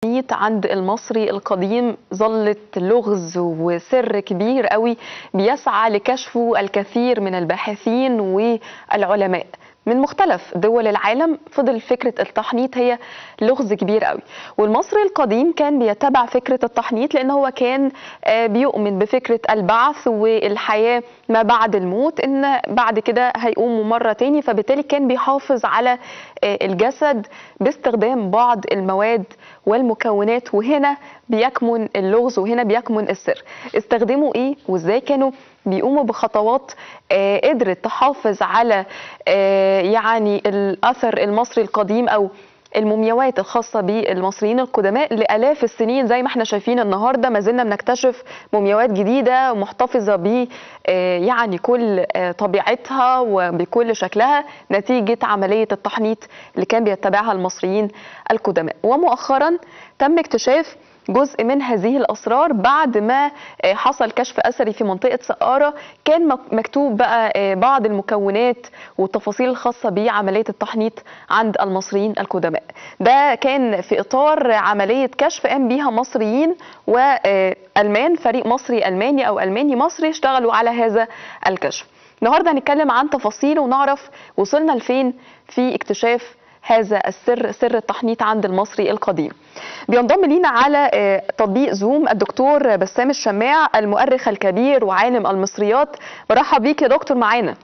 التحنيط عند المصري القديم ظلت لغز وسر كبير قوي بيسعى لكشفه الكثير من الباحثين والعلماء من مختلف دول العالم. فضل فكرة التحنيط هي لغز كبير قوي، والمصري القديم كان بيتبع فكرة التحنيط لأن هو كان بيؤمن بفكرة البعث والحياة ما بعد الموت، إن بعد كده هيقوموا مرة تاني، فبالتالي كان بيحافظ على الجسد باستخدام بعض المواد والمكونات. وهنا بيكمن اللغز وهنا بيكمن السر، استخدموا ايه وازاي كانوا بيقوموا بخطوات قدرت تحافظ على يعني الأثر المصري القديم أو المومياوات الخاصة بالمصريين القدماء لآلاف السنين. زي ما احنا شايفين النهاردة ما زلنا بنكتشف مومياوات جديدة ومحتفظة ب يعني كل طبيعتها وبكل شكلها نتيجة عملية التحنيط اللي كان بيتبعها المصريين القدماء. ومؤخرا تم اكتشاف جزء من هذه الأسرار بعد ما حصل كشف أثري في منطقة سقارة، كان مكتوب بقى بعض المكونات والتفاصيل الخاصة بعملية التحنيط عند المصريين القدماء. ده كان في إطار عملية كشف قام بيها مصريين وألمان، فريق مصري ألماني أو ألماني مصري اشتغلوا على هذا الكشف. النهاردة هنتكلم عن تفاصيل ونعرف وصلنا لفين في اكتشاف هذا السر، سر التحنيط عند المصري القديم. بينضم لينا على تطبيق زوم الدكتور بسام الشماع، المؤرخ الكبير وعالم المصريات. برحب بيك يا دكتور معانا.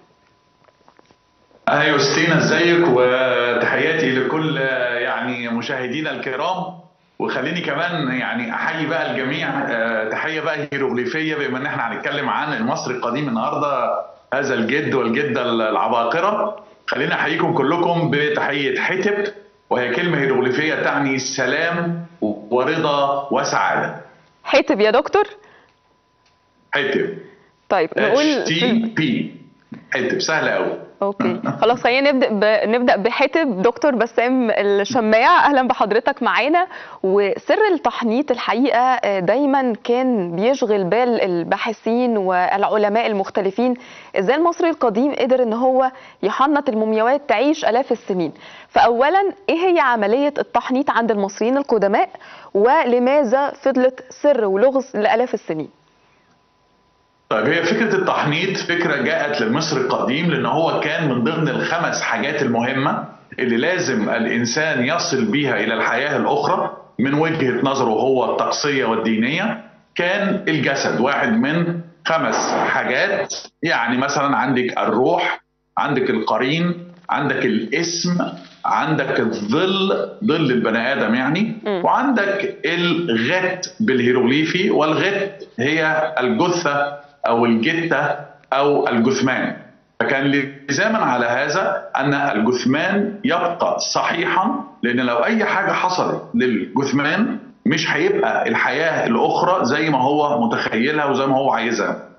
اهلا وسهلا، ازيك، وتحياتي لكل يعني مشاهدينا الكرام. وخليني كمان يعني احيي بقى الجميع تحية بقى هيروغليفيه، بما ان احنا هنتكلم عن المصري القديم النهارده، هذا الجد والجدة العباقرة. خلينا احييكم كلكم بتحية حتب، وهي كلمة هيروغليفيه تعني سلام ورضا وسعادة. حتب يا دكتور؟ حتب. طيب نقول TP، حتب سهلة قوي. okay خلاص، خلينا نبدا بحتب. دكتور بسام الشماع، اهلا بحضرتك معانا. وسر التحنيط الحقيقة دايما كان بيشغل بال الباحثين والعلماء المختلفين، ازاي المصري القديم قدر ان هو يحنط المومياوات تعيش الاف السنين. فاولا ايه هي عملية التحنيط عند المصريين القدماء، ولماذا فضلت سر ولغز لالاف السنين؟ طيب، هي فكرة التحنيط فكرة جاءت للمصري القديم لأن هو كان من ضمن الخمس حاجات المهمة اللي لازم الإنسان يصل بيها إلى الحياة الأخرى من وجهة نظره هو الطقسية والدينية. كان الجسد واحد من 5 حاجات، يعني مثلا عندك الروح، عندك القرين، عندك الاسم، عندك الظل، ظل البني آدم يعني، وعندك الغت بالهيروغليفي، والغت هي الجثة أو الجتة أو الجثمان. فكان لزاما على هذا أن الجثمان يبقى صحيحا، لأن لو أي حاجة حصلت للجثمان مش هيبقى الحياة الأخرى زي ما هو متخيلها وزي ما هو عايزها.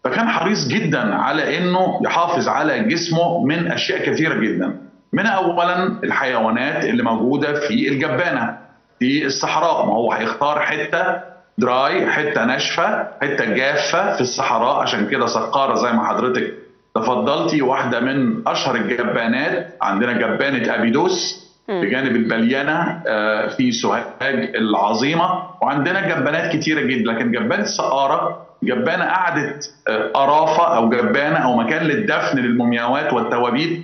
فكان حريص جدا على أنه يحافظ على جسمه من أشياء كثيرة جدا، من أولا الحيوانات اللي موجودة في الجبانة في الصحراء. ما هو هيختار حتة دراي، حتة ناشفة، حتة جافة في الصحراء، عشان كده سقاره زي ما حضرتك تفضلتي واحدة من اشهر الجبانات. عندنا جبانه ابيدوس بجانب البليانه في سوهاج العظيمة، وعندنا جبانات كتيرة جدا. لكن جبانه سقاره جبانه قعدت قرافه او جبانه او مكان للدفن للمومياوات والتوابيت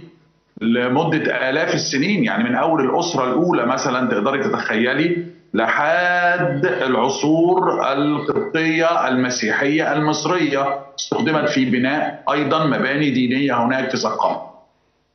لمدة الاف السنين، يعني من اول الاسرة الاولى مثلا تقدري تتخيلي لحد العصور القبطية المسيحية المصرية، استخدمت في بناء أيضا مباني دينية هناك في سقارة.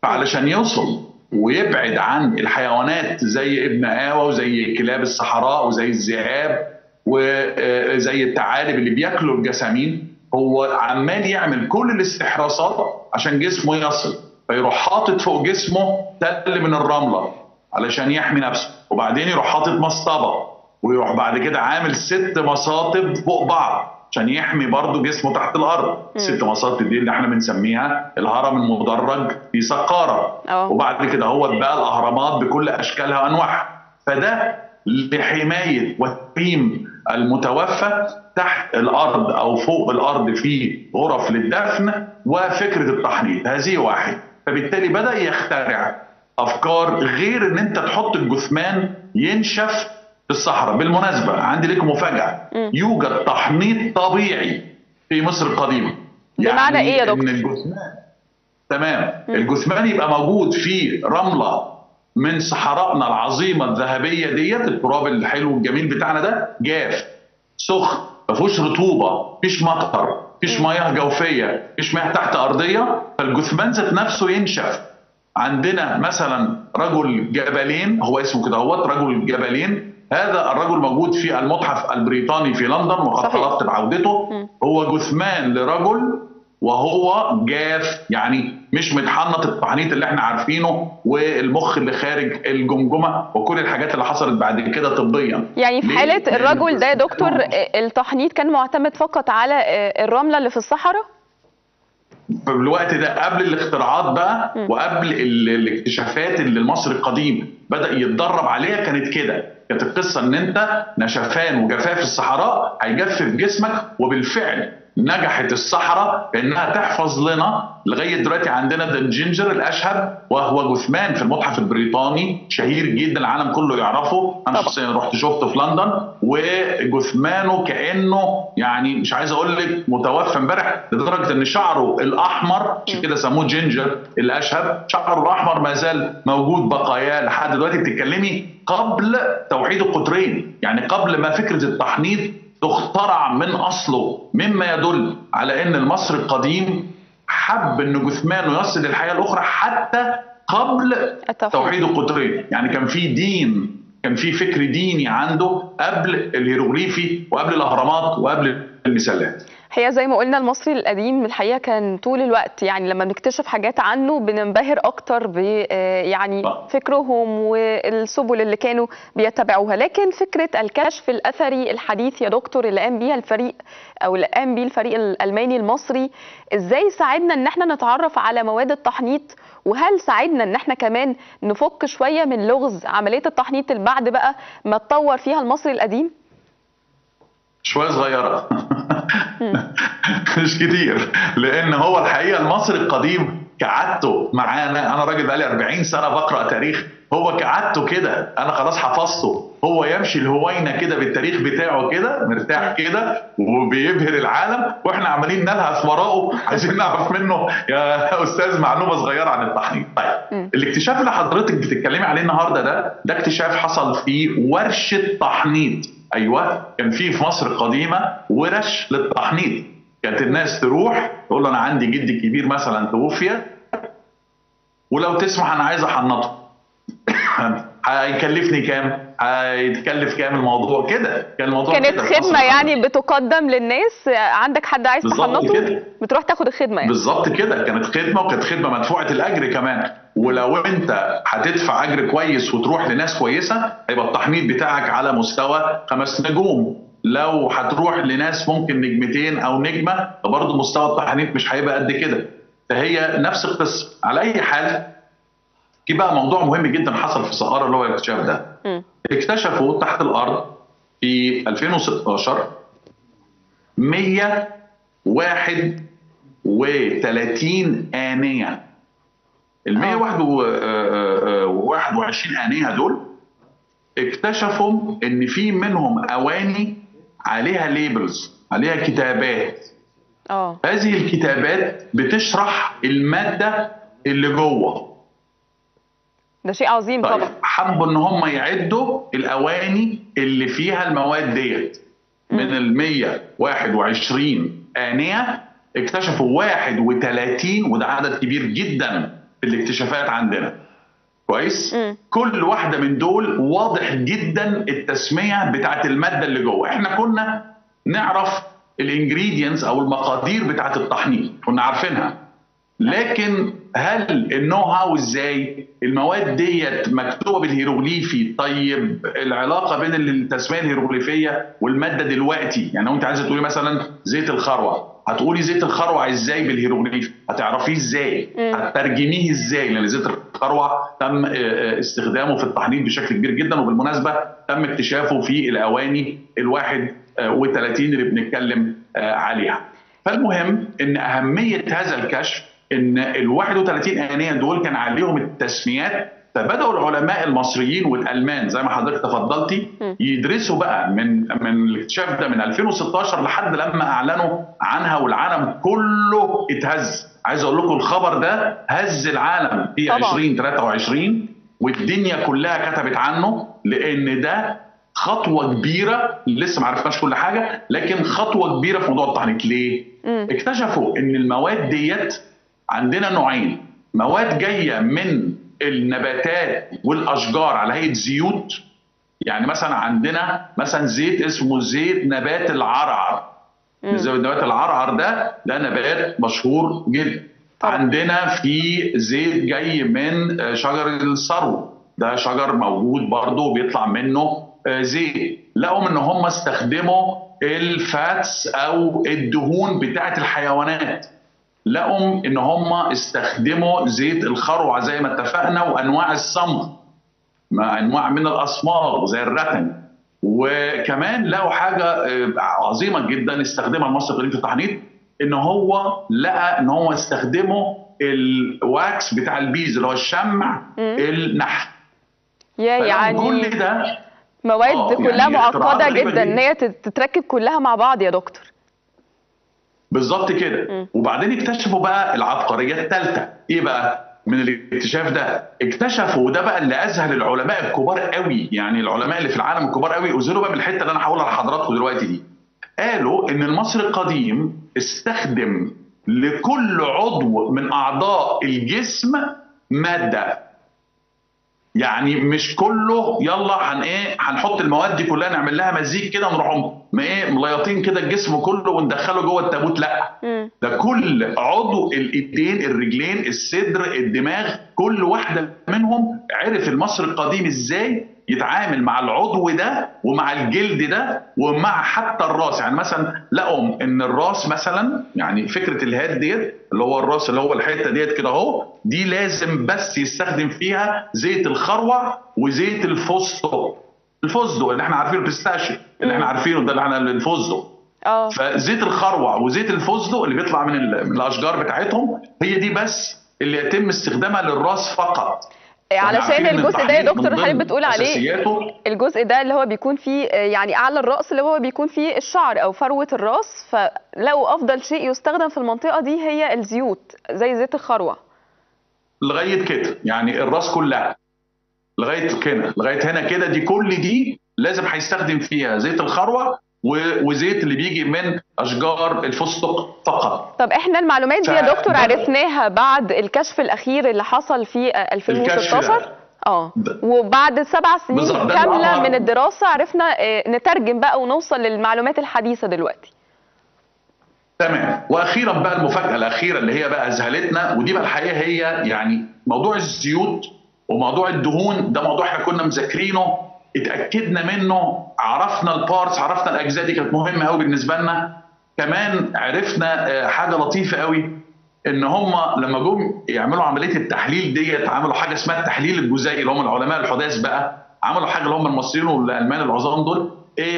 فعلشان يوصل ويبعد عن الحيوانات زي ابن آوى وزي كلاب الصحراء وزي الذئاب وزي الثعالب اللي بياكلوا الجسامين، هو عمال يعمل كل الاستحراسات عشان جسمه يصل، فيروح حاطط فوق جسمه تل من الرملة علشان يحمي نفسه، وبعدين يروح حاطط مصطبه، ويروح بعد كده عامل 6 مصاطب فوق بعض عشان يحمي برضه جسمه تحت الارض. 6 مصاطب دي اللي احنا بنسميها الهرم المدرج في سقاره. وبعد كده هو بقى الاهرامات بكل اشكالها وانواعها. فده لحماية وتكريم المتوفى تحت الارض او فوق الارض في غرف للدفن. وفكره التحنيط هذه واحد. فبالتالي بدا يخترع افكار غير ان انت تحط الجثمان ينشف في الصحراء. بالمناسبة عندي لكم مفاجاة، يوجد تحنيط طبيعي في مصر القديمة. بمعنى يعني ايه يا دكتور؟ الجثمان، تمام، الجثمان يبقى موجود في رملة من صحرائنا العظيمة الذهبية ديت، التراب الحلو الجميل بتاعنا ده، جاف سخن، ما فيهوش رطوبة، مفيش مطر، مفيش مياه جوفيه، مفيش مياه تحت ارضية، فالجثمان ذات نفسه ينشف. عندنا مثلا رجل جبلين، هو اسمه كده هو رجل جبلين، هذا الرجل موجود في المتحف البريطاني في لندن وقد طلبت بعودته. هو جثمان لرجل وهو جاف، يعني مش متحنط التحنيط اللي احنا عارفينه والمخ اللي خارج الجمجمة وكل الحاجات اللي حصلت بعد كده طبيا. يعني في حاله الرجل ده يا دكتور التحنيط كان معتمد فقط على الرملة اللي في الصحراء؟ في الوقت ده قبل الاختراعات بقى وقبل الاكتشافات اللي المصري القديم بدأ يتدرب عليها، كانت كده. كانت القصة ان انت نشفان وجفاف الصحراء هيجفف جسمك، وبالفعل نجحت الصحراء بانها تحفظ لنا لغاية دلوقتي. عندنا الجنجر الاشهب وهو جثمان في المتحف البريطاني شهير جدا، العالم كله يعرفه، انا شخصيا رحت شفته في لندن، وجثمانه كانه يعني مش عايز اقول لك متوفى امبارح، لدرجة ان شعره الاحمر، عشان كده سموه جنجر الاشهب، شعره الاحمر ما زال موجود بقاياه لحد دلوقتي. بتتكلمي قبل توحيد القطرين، يعني قبل ما فكرة التحنيط تخترع من اصله، مما يدل على ان المصري القديم حب ان جثمانه يصل للحياة الاخرى حتى قبل توحيد القطرين. يعني كان في دين، كان في فكر ديني عنده قبل الهيروغليفي وقبل الاهرامات وقبل المسلات. هي زي ما قلنا المصري القديم الحقيقة كان طول الوقت، يعني لما بنكتشف حاجات عنه بننبهر اكتر ب يعني فكرهم والسبل اللي كانوا بيتبعوها. لكن فكرة الكشف الاثري الحديث يا دكتور اللي قام بيها الفريق او اللي قام بيه الفريق الالماني المصري، ازاي ساعدنا ان احنا نتعرف على مواد التحنيط؟ وهل ساعدنا ان احنا كمان نفك شوية من لغز عملية التحنيط اللي بعد بقى ما اتطور فيها المصري القديم؟ شوية صغيرة مش كتير، لان هو الحقيقة المصري القديم كعادته معانا، انا راجل بقالي 40 سنة بقرا تاريخ، هو كعادته كده، انا خلاص حفظته، هو يمشي الهوينه كده بالتاريخ بتاعه كده مرتاح كده وبيبهر العالم، واحنا عمالين نلهث وراءه عايزين نعرف منه يا استاذ معلومة صغيرة عن التحنيط. طيب الاكتشاف اللي حضرتك بتتكلمي عليه النهارده ده اكتشاف حصل في ورشه تحنيط. ايوه، كان في مصر القديمة ورش للتحنيط، كانت الناس تروح تقول له انا عندي جدي كبير مثلا توفي، ولو تسمح انا عايز احنطه، هيكلفني كام؟ هيتكلف كام الموضوع كده؟ كان الموضوع كانت خدمة يعني بتقدم للناس، عندك حد عايز تحنطه بتروح تاخد الخدمة يعني. بالظبط كده، كانت خدمة، وكانت خدمة مدفوعة الاجر كمان، ولو انت هتدفع اجر كويس وتروح لناس كويسة هيبقى التحنيط بتاعك على مستوى 5 نجوم، لو هتروح لناس ممكن نجمتين او نجمه فبرضه مستوى التحنيط مش هيبقى قد كده. فهي نفس القصة. على اي حال في بقى موضوع مهم جدا حصل في سقاره اللي هو الاكتشاف ده. اكتشفوا تحت الارض في 2016 131 آنية. ال 121 آنية دول اكتشفوا ان في منهم اواني عليها labels، عليها كتابات. هذه الكتابات بتشرح المادة اللي جوه. ده شيء عظيم. طيب، طبعا حبوا ان هم يعدوا الاواني اللي فيها المواد ديت. من ال 121 آنية اكتشفوا 31، وده عدد كبير جدا في الاكتشافات عندنا. كويس؟ كل واحدة من دول واضح جدا التسمية بتاعت المادة اللي جوه. احنا كنا نعرف ال ingredients او المقادير بتاعت التحنيط، كنا عارفينها، لكن هل ال know how ازاي المواد ديت مكتوبة بالهيروغليفي؟ طيب العلاقة بين التسمية الهيروغليفيه والمادة دلوقتي، يعني لو انت عايزه تقولي مثلا زيت الخروع، هتقولي زيت الخروع ازاي بالهيروغليفي؟ هتعرفيه ازاي؟ هتترجميه ازاي؟ لان زيت الخروع تم استخدامه في التحنيط بشكل كبير جدا، وبالمناسبة تم اكتشافه في الاواني ال 31 اللي بنتكلم عليها. فالمهم ان اهمية هذا الكشف ان ال 31 آنية دول كان عليهم التسميات فبداوا العلماء المصريين والالمان زي ما حضرتك تفضلتي يدرسوا بقى من الاكتشاف ده من 2016 لحد لما اعلنوا عنها والعالم كله اتهز. عايز اقول لكم الخبر ده هز العالم في 2023 والدنيا كلها كتبت عنه، لان ده خطوة كبيرة، لسه ما عرفناش كل حاجة لكن خطوة كبيرة في موضوع التحنيط. ليه؟ اكتشفوا ان المواد ديت عندنا نوعين، مواد جاية من النباتات والاشجار على هيئة زيوت، يعني مثلا عندنا مثلا زيت اسمه زيت نبات العرعر. زيت نبات العرعر ده نبات مشهور جدا. عندنا في زيت جاي من شجر السرو، ده شجر موجود برضه بيطلع منه زيت. لقوا ان هم استخدموا ال fats او الدهون بتاعه الحيوانات، لقوا ان هم استخدموا زيت الخروع زي ما اتفقنا، وانواع الصمغ مع انواع من الاصماغ زي الرتن. وكمان لقوا حاجة عظيمة جدا استخدمها المصري القديم في التحنيط، ان هو لقى ان هو استخدموا ال wax بتاع ال bees اللي هو الشمع النحل. يعني كل ده مواد كلها يعني معقدة جدا ان هي تتركب كلها مع بعض يا دكتور. بالظبط كده. وبعدين اكتشفوا بقى العبقرية الثالثة. ايه بقى من الاكتشاف ده؟ اكتشفوا، وده بقى اللي اذهل العلماء الكبار قوي، يعني العلماء اللي في العالم الكبار قوي اذهلوا بقى بالحتة اللي انا هقولها لحضراتكم دلوقتي دي. قالوا ان المصري القديم استخدم لكل عضو من اعضاء الجسم مادة. يعني مش كله يلا هنحط المواد دي كلها نعمل لها مزيج كده ونروح مليطين كده الجسم كله وندخله جوه التابوت، لا. ده كل عضو، الايدين، الرجلين، الصدر، الدماغ، كل واحدة منهم عرف المصري القديم ازاي يتعامل مع العضو ده ومع الجلد ده ومع حتى الراس. يعني مثلا لقوا ان الراس مثلا، يعني فكرة الهاد ديت اللي هو الراس اللي هو الحتة ديت كده اهو، دي لازم بس يستخدم فيها زيت الخروع وزيت الفستق. الفستق اللي احنا عارفينه، ال pistachio اللي احنا عارفينه ده اللي احنا الفستق. فزيت الخروع وزيت الفستق اللي بيطلع من الاشجار بتاعتهم هي دي بس اللي يتم استخدامها للراس فقط. علشان الجزء ده يا دكتور حضرتك بتقول عليه، الجزء ده اللي هو بيكون فيه يعني اعلى الراس اللي هو بيكون فيه الشعر او فروه الراس، فلو افضل شيء يستخدم في المنطقة دي هي الزيوت زي زيت الخروع. لغاية كده يعني الراس كلها لغاية كده، لغاية هنا كده، دي كل دي لازم هيستخدم فيها زيت الخروع وزيت اللي بيجي من اشجار الفستق فقط. طب احنا المعلومات دي يا دكتور عرفناها بعد الكشف الاخير اللي حصل في 2016 وبعد 7 سنين كاملة من الدراسة عرفنا نترجم بقى ونوصل للمعلومات الحديثة دلوقتي. تمام. واخيرا بقى المفاجاة الاخيرة اللي هي بقى اذهلتنا، ودي بقى الحقيقة هي يعني موضوع الزيوت وموضوع الدهون، ده موضوع احنا كنا مذاكرينه، اتاكدنا منه، عرفنا ال parts، عرفنا الاجزاء دي كانت مهمة قوي بالنسبة لنا. كمان عرفنا حاجة لطيفة قوي، ان هم لما جم يعملوا عملية التحليل ديت عملوا حاجة اسمها التحليل الجزيئي، اللي هم العلماء الحداث بقى عملوا حاجة، اللي هم المصريين والالمان العظام دول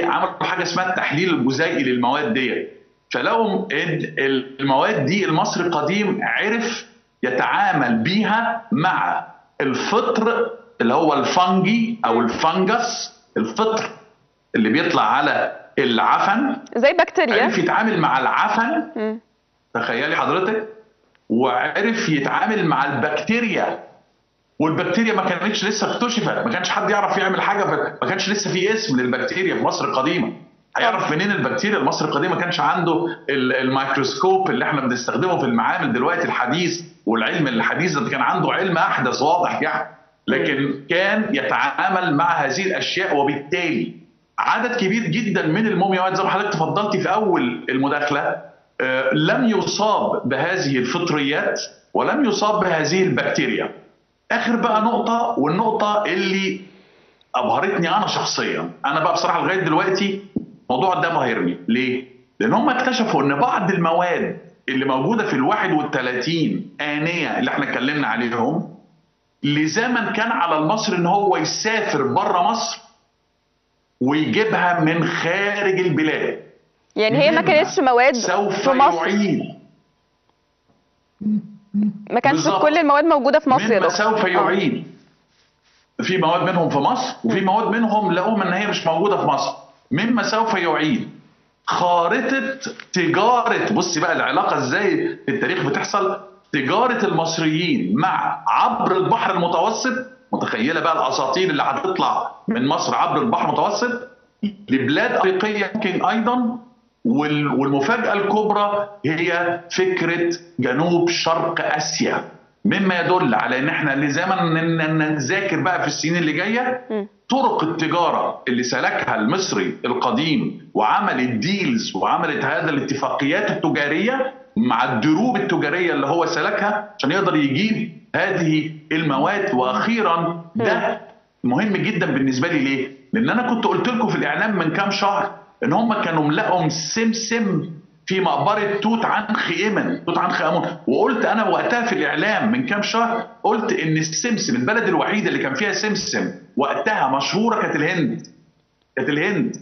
عملوا حاجة اسمها التحليل الجزيئي للمواد ديت. فلقوا ان المواد دي المصري القديم عرف يتعامل بيها مع الفطر اللي هو ال fungi او ال fungus، الفطر اللي بيطلع على العفن زي بكتيريا، عرف يتعامل مع العفن. تخيلي حضرتك، وعرف يتعامل مع البكتيريا، والبكتيريا ما كانتش لسه اكتشفت، ما كانش حد يعرف يعمل حاجة، ما كانش لسه في اسم للبكتيريا في مصر القديمة. هيعرف منين البكتيريا؟ المصري القديم ما كانش عنده الميكروسكوب اللي احنا بنستخدمه في المعامل دلوقتي الحديث والعلم الحديث ده، كان عنده علم احدث واضح يعني، لكن كان يتعامل مع هذه الاشياء. وبالتالي عدد كبير جدا من المومياوات زي ما حضرتك تفضلتي في اول المداخلة لم يصاب بهذه الفطريات ولم يصاب بهذه البكتيريا. اخر بقى نقطة، والنقطة اللي ابهرتني انا شخصيا، انا بقى بصراحة لغاية دلوقتي الموضوع ده مبهرني. ليه؟ لان هم اكتشفوا ان بعض المواد اللي موجودة في ال 31 آنية اللي احنا اتكلمنا عليهم، لزمن كان على المصري ان هو يسافر بره مصر ويجيبها من خارج البلاد. يعني هي ما كانتش مواد سوف في مصر، يعيد، ما كانش كل المواد موجودة في مصر يا دكتور. سوف يعيد. في مواد منهم في مصر، وفي مواد منهم لقوهم ان هي مش موجودة في مصر، مما سوف يعيد خارطة تجارة. بصي بقى العلاقة ازاي في التاريخ بتحصل، تجارة المصريين مع عبر البحر المتوسط. متخيله بقى الاساطير اللي هتطلع من مصر عبر البحر المتوسط لبلاد افريقية ممكن ايضا. والمفاجاه الكبرى هي فكرة جنوب شرق اسيا، مما يدل على ان احنا اللي زي ما نذاكر بقى في السنين اللي جاية طرق التجارة اللي سلكها المصري القديم، وعملت deals وعملت هذا الاتفاقيات التجارية مع الدروب التجارية اللي هو سلكها عشان يقدر يجيب هذه المواد. واخيرا ده مهم جدا بالنسبة لي، ليه؟ لان انا كنت قلت لكم في الاعلام من كام شهر ان هم كانوا ملقوا سمسم في مقبره توت عنخ امن، توت عنخ امون، وقلت انا وقتها في الاعلام من كام شهر، قلت ان السمسم البلد الوحيدة اللي كان فيها سمسم وقتها مشهورة كانت الهند. كانت الهند.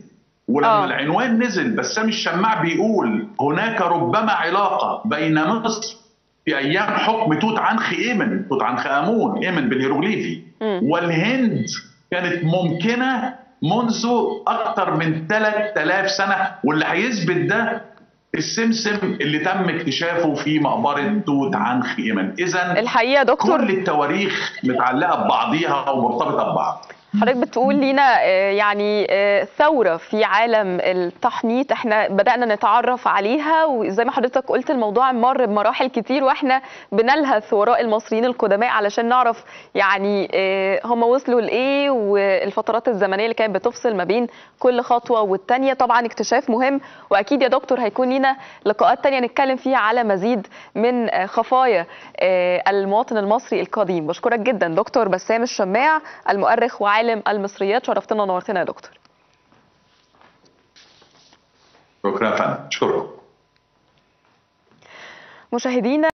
ولما العنوان نزل بسام الشماع بيقول هناك ربما علاقة بين مصر في ايام حكم توت عنخ امن، توت عنخ امون، امن بالهيروغليفي، والهند كانت ممكنة منذ اكثر من 3000 سنة، واللي هيثبت ده السمسم اللي تم اكتشافه في مقبره توت عنخ امن. اذا الحقيقة دكتور كل التواريخ متعلقه ببعضيها ومرتبطة ببعض. حضرتك بتقول لينا يعني ثورة في عالم التحنيط احنا بدأنا نتعرف عليها، وزي ما حضرتك قلت الموضوع مر بمراحل كتير، واحنا بنلهث وراء المصريين القدماء علشان نعرف يعني هم وصلوا لإيه والفترات الزمنية اللي كانت بتفصل ما بين كل خطوة والتانية. طبعا اكتشاف مهم، وأكيد يا دكتور هيكون لينا لقاءات تانية نتكلم فيها على مزيد من خفايا المواطن المصري القديم. بشكرك جدا دكتور بسام الشماع، المؤرخ وعالم المصريات، شرفتنا ونورتنا يا دكتور. شكرا يا فندم، شكرا. مشاهدينا